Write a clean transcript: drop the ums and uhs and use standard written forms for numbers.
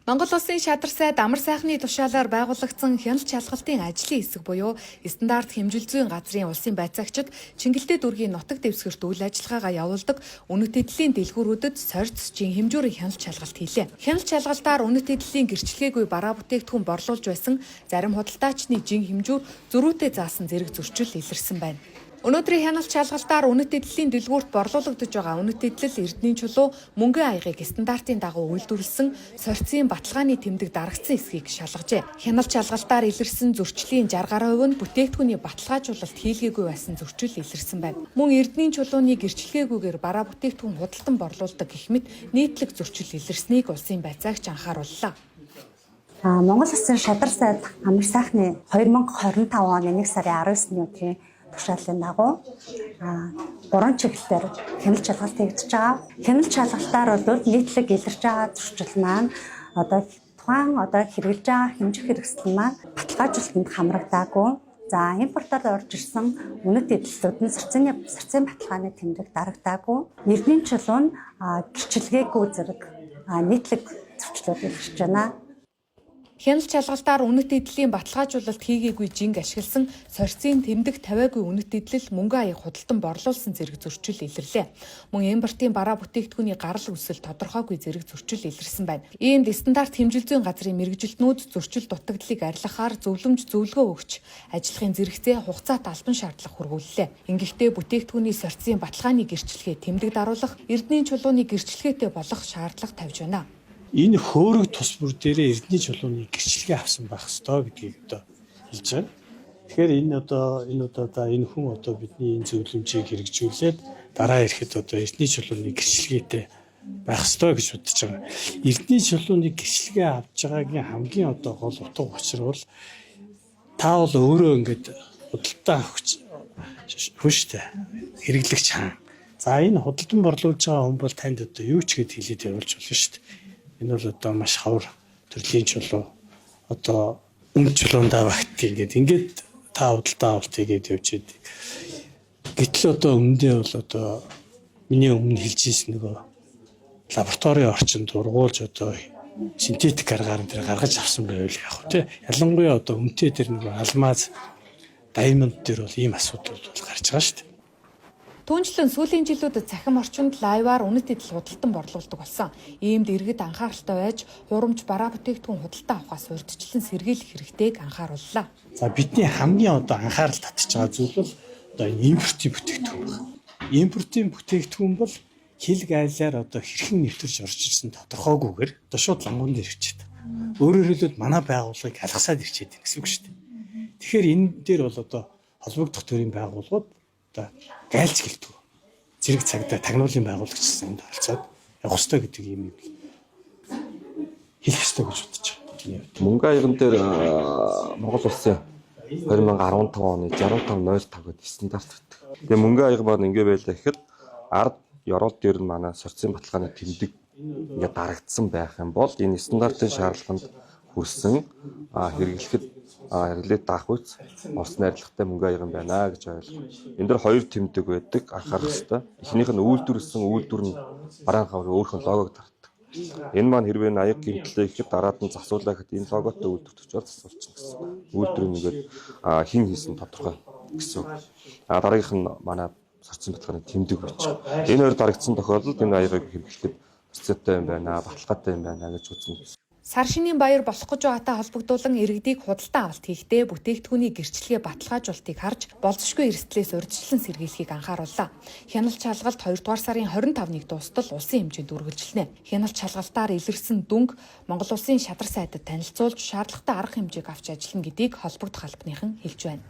Монгол Улсын шадар сайд Амар сайхны тушаалаар байгуулагдсан хяналт шалгалтын ажлын хэсэг буюу стандарт хэмжил зүйн газрын улсын байцаагчид Чингэлтэй дүүргийн нутаг дэвсгэрт үйл ажиллагаагаа явуулдаг үнэт эдлийн дэлгүүрүүдэд сорьц жин хэмжүүрийн хяналт шалгалт хийлээ. Хяналт шалгалтаар үнэт эдлийн гэрчлэгээгүй бараа бүтээгдэхүүн борлуулж байсан зарим худалдаачны жин хэмжүүр зөрүүтэй заасан зэрэг зөрчил илэрсэн байна. Өнөөдрийн хяналт шалгалтаар үнэт эдлийн дэлгүүрт борлуулагдаж байгаа үнэт эдлэл эрдний чулуу мөнгөн аягыг стандартын дагуу үйлдвэрлэсэн сорьцын баталгааны тэмдэг дарагдсан эсхийг шалгажээ. Хяналт шалгалтаар илэрсэн зөрчлийн 60 гаруй хувь нь бүтээгдэхүүний баталгаажуулалт хийлгээгүй байсан зөрчил илэрсэн байна. Мөн эрдний чулууны гэрчлэгээгүйгээр бараа бүтээгдэхүүн худалдан борлуулдаг гэх мэт нийтлэг зөрчил илэрснийг улсын байцаагч анхаарууллаа. Монгол Улсын шадар сайд Амар сайхны 2025 оны 1 сарын 19-ний өдрийн тушаалын дагуу гурван чиглэлээр хяналт шалгалт хийгдэж байгаа. Хяналт шалгалтаар бол нийтлэг илэрч байгаа зөрчил маань одоо тухайн одоо хэрэглэж байгаа хэмжих хэрэгсэл маань баталгаажуулалтанд хамрагдаагүй. За, импортоор орж ирсэн үнэт эдлэлүүд нь сорьцын баталгааны тэмдэг дарагдаагүй. Эрдний чулуу нь гэрчилгээгүй зэрэг нийтлэг зөрчлүүд илэрч байна. Хяналт шалгалтаар үнэт эдлийн баталгаажуулалт хийгээгүй жинг ашигласан сорьцын тэмдэг тавиагүй үнэт эдлэл мөнгөн аяг худалдан борлуулсан зэрэг зөрчил илэрлээ. Мөн импортын бараа бүтээгдэхүүний гарал үүсэл тодорхойгүй зэрэг зөрчил илэрсэн байна. Иймд стандарт хэмжил зүйн газрын мэргэжилтнүүд зөрчил дутагдлыг арилгахаар зөвлөмж зөвлөгөө өгч ажиллахын зэрэгцээ хугацаат албан шаардлага хүргүүллээ. Ингэхдээ бүтээгдэхүүний сорьцын баталгааны гэрчлэгээ тэмдэг даруулах, эрдний чулууны гэрчлэгээтэй болох шаардлага тавьж байна. Энэ хөөрөг тус бүр дээрээ эрдний чулууны гэрчлэгээ авсан байх ёстой гэдгийг одоо хэлж байгаа. Тэгэхээр энэ одоо энэ удаадаа энэ хүн одоо бидний энэ зөвлөмжийг хэрэгжүүлээд дараа ирэхэд одоо эрдний чулууны гэрчлэгээтэй байх ёстой гэж бодож байгаа. Эрдний чулууны гэрчлэгээ авч байгаагийн хамгийн одоо гол утга учир бол та бол өөрөө ингээд худалдаа авах хүн шүү дээ. Хэрэглэгч хаан. За, энэ худалдан борлуулж байгаа хүн бол танд одоо юу ч гэд хэлээд явуулж болно шүү дээ. Энэ бол одоо маш ховор төрлийн чулуу, одоо үнэ чулуундаа багтдаг ингээд ингээд та худалдаа авалт хийгээд явж идэг. Гэтэл одоо өмнөдөө бол одоо миний өмнө хэлж ирсэн нөгөө лабораторийн орчинд ургуулж одоо синтетик аргаар энэ тэр гаргаж авсан байвал яг хөө тэ. Ялангуяа одоо үнэтэй тэр нөгөө алмаз, diamond дээр бол ийм асуудал бол гарч байгаа шүү дээ. Түүнчлэн сүүлийн жилүүдэд цахим орчинд live аар үнэт эдэл худалдан борлуулдаг болсон. Иймд иргэд анхааралтай байж, хуурамч бараа бүтээгдэхүүн худалдан авахаас урьдчилан сэргийлэх хэрэгтэйг анхаарууллаа. За, бидний хамгийн одоо анхаарал татж байгаа зүйл бол одоо энэ импортын бүтээгдэхүүн байна. Импортын бүтээгдэхүүн бол хил гайлаар одоо хэрхэн нэвтэрч орж ирсэн тодорхойгүйгээр одоо шууд лангуун дээр ирчээд. Өөрөөр хэлбэл, манай байгууллагыг алгасаад ирчээд байна гэсэн үг шүү дээ. Тэгэхээр энэ дээр бол одоо холбогдох төрлийн байгууллагууд одоо гайлч гэлтгүй. Зэрэг цагдаа, тагнуулын байгуулагч гэсэн энд оролцоод явах ёстой гэдэг юм хэлэх ёстой гэж бодож байгаа. Мөнгө аяган дээр Монгол Улсын 2015 оны 6505 гэдэг стандарт өгдөг. Тэгээ мөнгө аяга маань ингэ байлаа гэхэд ард ёроол дээр нь манай сорьцын баталгааны тэмдэг ингээ дарагдсан байх юм бол энэ стандартын шаардлаганд хүрсэн, хэрэглэхэд хэрэглээд даах үз орц найрлагатай мөнгө аяга юм байна гэж ойлгох. Энэ дээр хоёр тэмдэг байдаг, анхаарах хэрэгтэй. Эхнийх нь үйлдвэрлэсэн үйлдвэр нь бараан хаврын өөрхөн логог дардаг. Энэ маань хэрвээ аяг гэмтлээ гэхэд дараад нь засуулаа гэхэд энэ логотой үйлдвэрлэгчээр засуулчихна гэсэн. Үйлдвэр нь ингээд хэн хийсэн тодорхой гэсэн. А дараагийнх нь манай сорьцын баталгааны тэмдэг байж байгаа. Энэ хоёр дарагдсан тохиолдолд энэ аягийг хэрэглэхэд сорьцоотой юм байна, баталгаатай юм байна гэж үзнэ. Сар шинийн баяр болох гэж байгаатай холбогдуулан иргэдийг худалдан авалт хийхдээ бүтээгдэхүүний гэрчлэгээ баталгаажуулалтыг харж болзошгүй эрсдлээс урьдчилан сэргийлэхийг анхаарууллаа. Хяналт шалгалт 2 дугаар сарын 25-ныг дуустал улсын хэмжээнд үргэлжлэнэ. Хяналт шалгалтаар илэрсэн дүнг Монгол Улсын шадар сайдад танилцуулж, шаардлагатай арга хэмжээг авч ажиллана гэдгийг холбогдох албаныхан хэлж байна.